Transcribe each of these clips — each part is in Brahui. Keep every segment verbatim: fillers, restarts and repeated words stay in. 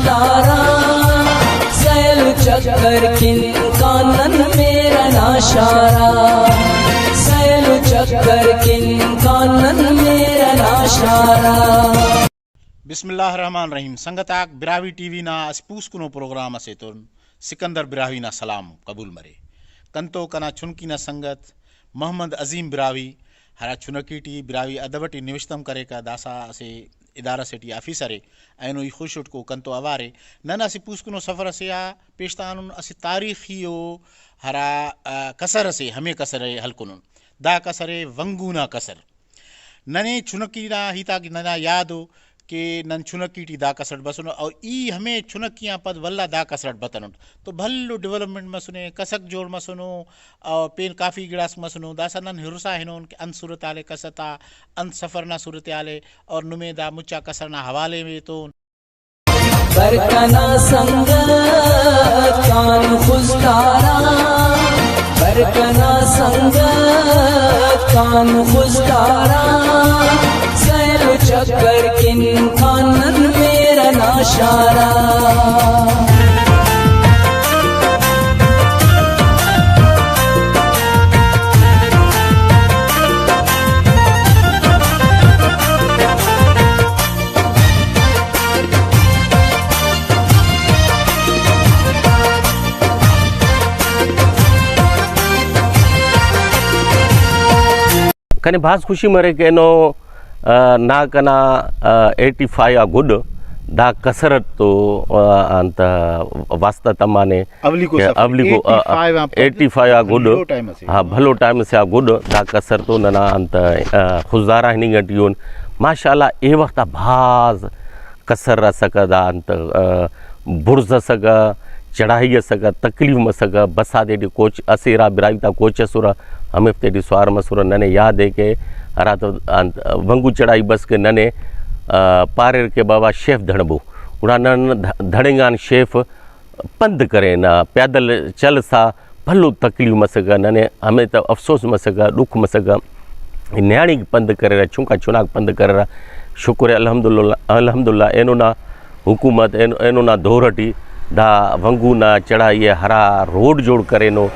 تارا، سیل چکر کن کانن میرا ناشارا، سیل چکر کن کانن میرا ناشارا۔ بسم اللہ الرحمن الرحیم۔ سنگت آک، براہوئی ٹی وی نا اسہ پوسکنو پروگرام اسے تون سکندر براہوئی نا سلام قبول مرے۔ کنتو کنا چنکی نا سنگت محمد عظیم براہوئی، ہرا چنکی ٹی براہوئی ادب ٹی نوشت ہم کریکہ، داسہ اسہ ادارہ سے ٹی آفیسر ءِ، اینو ای خوش اٹ کو کنتو اوار ءِ۔ نن اسہ پوسکنو سفر اسے آ پیش تانن، اسہ تاریخی ءُ ہرا، آ، کسر اسے، ہمے کسر ءِ ہلکنن۔ دا کسر ءِ ونگو نا کسر۔ ننے چنکی نا ہیت آک ننا یاد ءُ کہ نن چنکی ٹی دا کسر اٹ بسنو، او ای ہمے چنکی آن پد ولدا دا کسر اٹ بتنٹ۔ تو بھلو ڈیولپمنٹ مسنے، کسک جوڑ مسنو، او پین کافی گڑاس مسنو۔ داسہ نن ہرسا ہنون کہ انت صورتحال ءِ کس تا، انت سفر نا صورتحال ءِ، اور نمے دا مچا کسر نا حوالے ءِ تون۔ بر کنا سنگت کان خضدارا، بر کنا سنگت کان خضدارا، سیل چکر کن کان نن میرا ناشارا۔ کنے بھاز خوشی مریک اینو، آ، نا کنا، آ، ایٹی فائیو آ گڈ دا کسر اٹ تو، آ، انت واسطہ تمانے اولیکو کہ سفر، اولیکو، آ، ایٹی فائیو آ پد ایٹی فائیو آ گڈ، بھلو ٹائم اسے۔ ہاں، بھلو ٹائم اسے آ گڈ دا کسر تو ننا انت، آ، خضدارا ہننگ ٹی اُن۔ ماشاءاللہ، اے وخت آ بھاز کسر اسکہ، دا انت، آ، بڑز اسکہ، چڑھائی اسکہ، تکلیف مسکہ، بس آتے ٹی کوچ اسہ ارا، براہوئی تا کوچ اسرہ، ہمیفتے ٹی سوار مسرہ۔ ننے یاد ءِ کہ ہراتم انت ونگو چڑھائی بس کہ ننے، آ، پاریر کہ بابا شیف دھڑبو۔ گڑا نن دھ-، دھڑنگان شیف پند کرینہ، پیدل چلسا بھلو تکلیف مسکہ، ننے ہمے تا افسوس مسکہ، ڈکھ مسکہ، نیاڑیک پند کریرہ، چنکا چناک پند کریرہ۔ شکر الحمدللہ، الحمدللہ اینو نا حکومت، اینو، اینو نا دور ٹی دا ونگو نا چڑھائی ءِ ہرا روڈ جوڑ کرینو،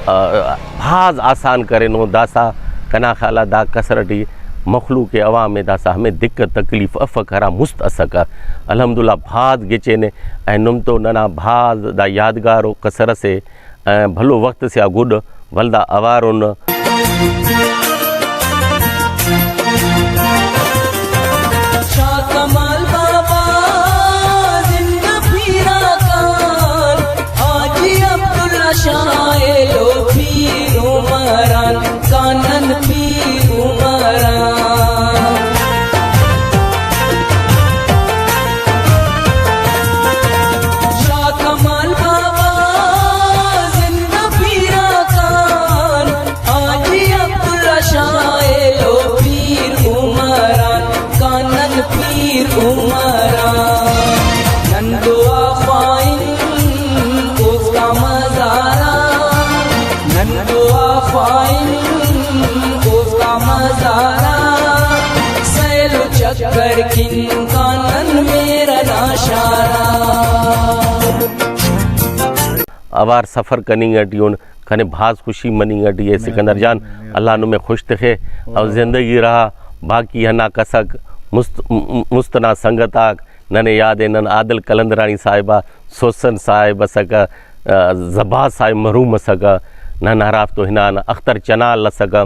آ، بھاز آسان کرینو۔ داسہ کنا خیال آ دا کسر ٹی مخلوق عوام ءِ داسہ ہمے دقت تکلیف افک ہرا مست اسکہ۔ الحمدللہ بھاز گچینے، اینو نم تو ننا بھاز دا یادگارو کسر اسے۔ آ، بھلو وخت سے آ گڈ ولدا اوار ان۔ شاہ کمال بابا زندہ، پیرا کان حاجی عبداللہ شاہ ایلو، پیر عمران کانن، پیر عمران۔ شاہ کمال بابا زندہ، پیرا کان حاجی عبداللہ شاہ ایلو، پیر عمران کانن، پیر عمران۔ نن دعا خواہن اوفتا مزارا، نن دعا خواہن اوفتا مزارا، سیل و چکر کن کانن میرا ناشارا۔ اوار سفر کننگ ٹی اُن، کنے بھاز خوشی مننگ ٹی ءِ۔ سکندر جان، اللہ نمے خوش تخے۔ او زندگی رہا، باقی ہندا کسک مست-، م-، مست ئنا سنگت آک، ننے یاد ءِ نن عادل قلندرانی صاحب آ، سوسن صاحب اسکہ، آ، زبا صاحب مرحوم اسکہ، نن ہرافتو ہنان، اختر چنال اسکہ،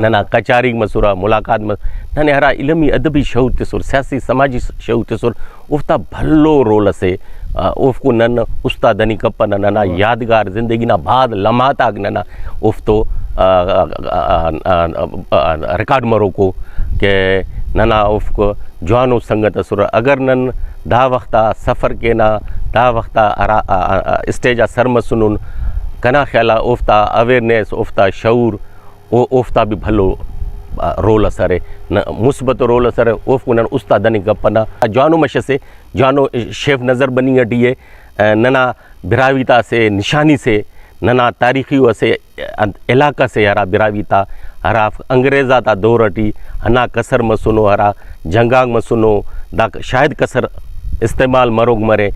ننا کچاریک مسرہ، ملاقات مس-، ننے ہرا علمی ادبی شعور تسر، سیاسی سماجی شعور تسر، اوفتا بھلو رول اسے، آ، اوفکو نن استاد نی کپنہ، ننا یادگار زندگی نا بھاز لمحات آک ننا اوفتو، آ، آ، ریکارڈ مروکو کہ ننا اوفک جوانو سنگت اسرہ۔ اگر نن دا وخت آ سفر کینہ، دا وخت آ ہرا، آ، آ، آ، اسٹیج آ سر مسنن، کنا خیال آ اوفتا اویئرنیس، اوفتا شعور، او-، اوفتا بھی بھلو، آ، رول اس ارے، نہ، مثبت رول اس ارے۔ اوفکو نن استاد نی گپ نا جوانو مش اسے، جوانو شیف نظر بننگ ٹی ءِ، آ، ننا براہوئی تا اسہ نشانی سے، ننا تاریخی و اسہ انت علاقہ سے ہرا براہوئی تا، ہرا انگریز آتا دور ٹی ہندا کسر مسنو، ہرا جنگ آک مسنو، دا شاید کسر استعمال مروک مرے۔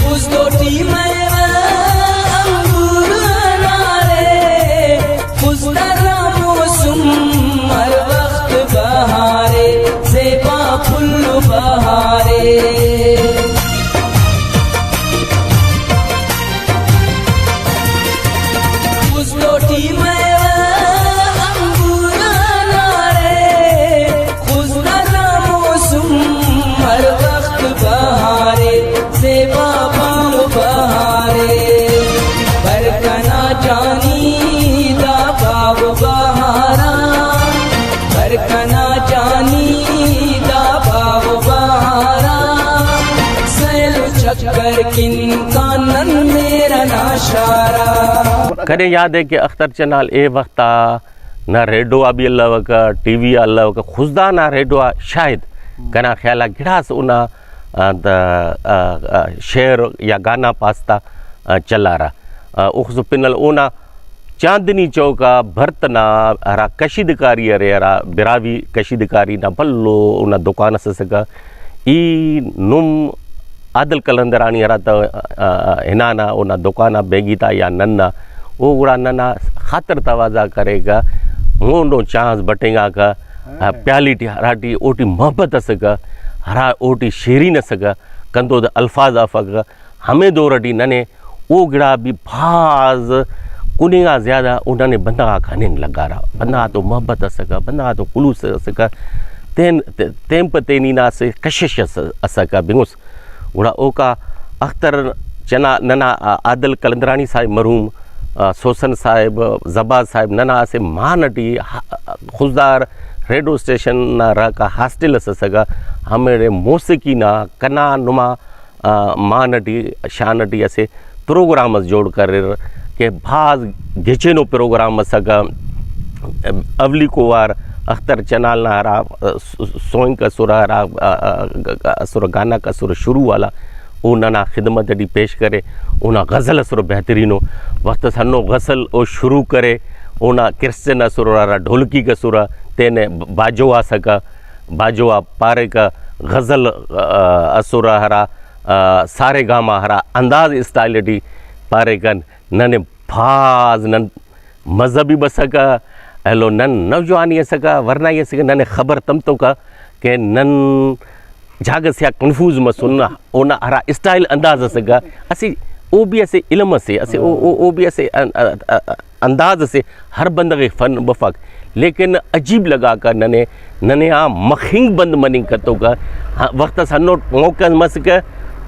خضدو ٹی میوہ انگور انارے، خضدار نا موسم ہر وخت بہارے، زیبا پھل بہارے۔ خضدو ٹی میوہ انگور انارے، خضدار نا موسم ہر وخت بہارے، زیبا پھل بہارے۔ بر کنا جانی دا باغ بہارا، بر کنا جانی دا باغ بہارا، سیل چکر کن کان نن مہر نا شارا۔ کنے یاد ءِ کہ اختر چنال اے وخت آ نہ ریڈیو آ بھی الوکہ، ٹی وی آ الوکہ، خضدار نا ریڈیو آ شاید کنا خیال آ گڑاس اونا، آ، دا، آ، آ، شعر یا گانا پاستا، آ، چلارہ۔ آ، اوخذو پن ال اونا چاندنی چوک آ بھرت نا ہرا کشیدکاری ارے، ہرا براہوئی کشیدکاری نا بھلو اونا دکان اس اسکہ۔ ای نم عادل قلندرانی ہرا تا، آ، آ، ہنانا اونا دکان آ بیگی تا یا ننا، او گڑا ننا خاطر توازا کریکہ، مون و چانز بٹنگاکہ، آ، پیالی ٹی ہراٹی اوٹی محبت اسکہ، ہرا اوٹی شیرین اسکہ، کندو دا الفاظ افکہ، ہمے دور ٹی ننے او گڑا بھی بھاز کننگ آ زیادہ او ننے بندغ آک ہننگ لگارہ۔ بندغ آتو محبت اسکہ، بندغ آتو خلوص اسکہ، تین، تے-، تین پہ تینی نا اسہ کشش اس-، اسکہ بنگس۔ گڑا اوکا اختر چنا ننا عادل قلندرانی صاحب مرحوم، آ، سوسن صاحب، زباد صاحب ننا اسہ مان ٹی ہا-، خضدار ریڈیو اسٹیشن نا رکھ آ ہاسٹل اس اسکہ، ہمیڑے موسیقی نا کنا نما آ، مان ٹی، شان ٹی اسہ پروگرام اس جوڑ کریر کہ بھاز گچینو پروگرام اسکہ۔ اولیکو وار اختر چنال نا ہرا، آ، س-، سوئنک اسرہ، ہرا، آ، آ، اسرہ گاناک اسرہ شروع والا، او ننا خدمت ٹی پیش کرے۔ اونا غزل اسرہ بہترینو، وخت اس ہنو غزل او شروع کرے، اونا کرسچن اسرہ، ہرا ڈھولکیک اسرہ، تینے باجو آ اسکہ، باجو آ پاریکہ، غزل، آ، اسرہ ہرا، آ، سارے گاما ہرا انداز اسٹائل ٹی پاریکہ، ننے بھاز نن مزہ بھی بسکہ، ایلو نن نوجوانی اسکہ، ورنائی اسکہ، ننے خبر تمتوکہ کہ نن جاگہ سے آ کنفیوز مسن، اونا ہرا اسٹائل انداز اسکہ، اسہ او بھی اسہ علم اسے، اسہ او، او، او بھی اسہ ان-، ا-، ا-، ا-، انداز اسے، ہر بندغ ءِ فن بفک، لیکن عجیب لگاکہ ننے، ننے آ مخنگ بند مننگ کتوکہ۔ ہا، وخت اس ہنوٹ موقع اس مسکہ،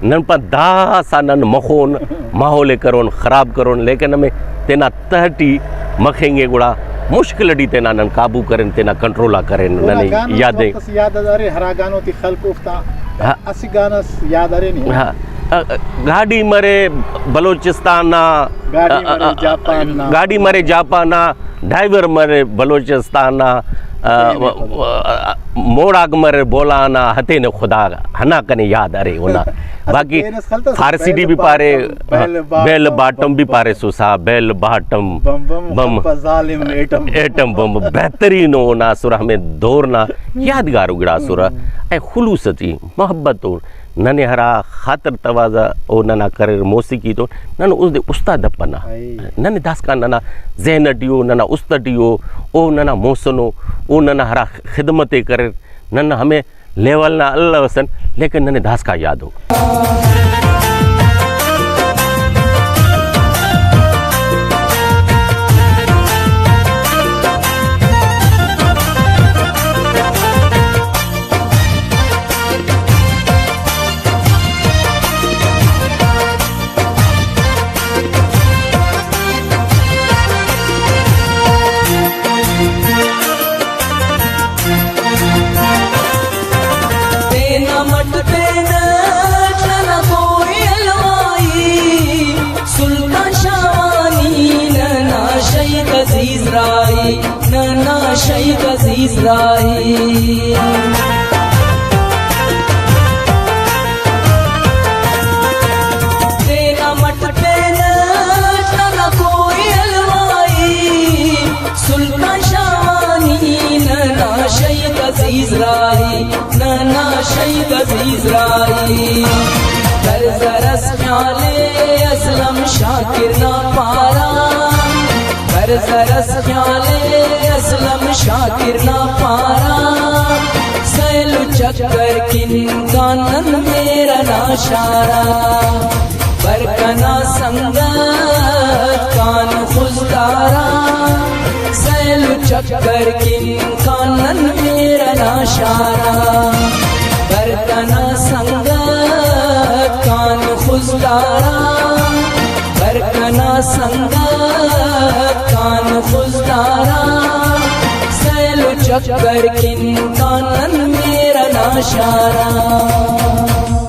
نن پان داسہ نن مخون، ماحول ءِ کرون، خراب کرون، لیکن ہمے تینا تہہ ٹی مخنگ ءِ گڑا مشکل ٹی تینا نن قابو کرین، تینا کنٹرول آ کرین۔ اونا ننے گانا یاد ءِ۔ وخت اس یاد ارے، ہرا گانو تے خلق اوفتا ہا۔ اسہ گانا اس یاد ارے نی؟ ہا۔ ا-، ا-، گاڈی مرے بلوچستان نا، گاڈی ا-، ا-، مرے ا-، جاپان نا۔ گاڈی مرے جاپان نا، ڈرائیور مرے بلوچستان نا، ا، تینے خدا۔ ا، موڑاک مرے بولان نا، ہتینے خدا، ہندا کنے یاد ارے اونا۔ اچھا، باقی تینے اس خلتا فارسی ٹی بیل بھی پارے، باٹم، بیل بیل باٹم، باٹم بھی پارے سوسا، بیل باٹم، بم بم، بم۔ ہپہ ظالم ایٹم۔ ایٹم بم، بہترین اونا اسرہ ہمے دور نا یادگار گڑا اسرہ۔ اے خلوص ٹی محبت و ننے ہرا خاطر تواضع او ننا کریر موسیقی تو، نن اوفتے استاد اپنہ۔ اے۔ ننے داسکان ننا ذہن ٹی او، ننا است ٹی او، او ننا محسن او، او ننا ہرا خدمت ءِ کریر، نن ہمے لیول نا الوسن، لیکن ننے داسکان یاد او۔ تینا مٹ تینا چنا کو ننا شہید عزیز راہی۔ تینا مٹ پین تنا کوئی الوائی، سلطان شاہوانی ننا شہید عزیز راہی، ننا شہید عزیز راہی۔ بر زرس خیال اسلم شاکر نا پارا، بر زرس خیال اسلم شاکر نا پارا، سیل چکر کن کان نن مہر نا شارا۔ بر کنا سنگت کان خضدارا، سیل چکر کن کان نن مہر نا شارا۔ بر کنا سنگت کان خضدارا، بر کنا سنگت کان خضدارا، سیل چکر کن کان نن مہر نا شارا۔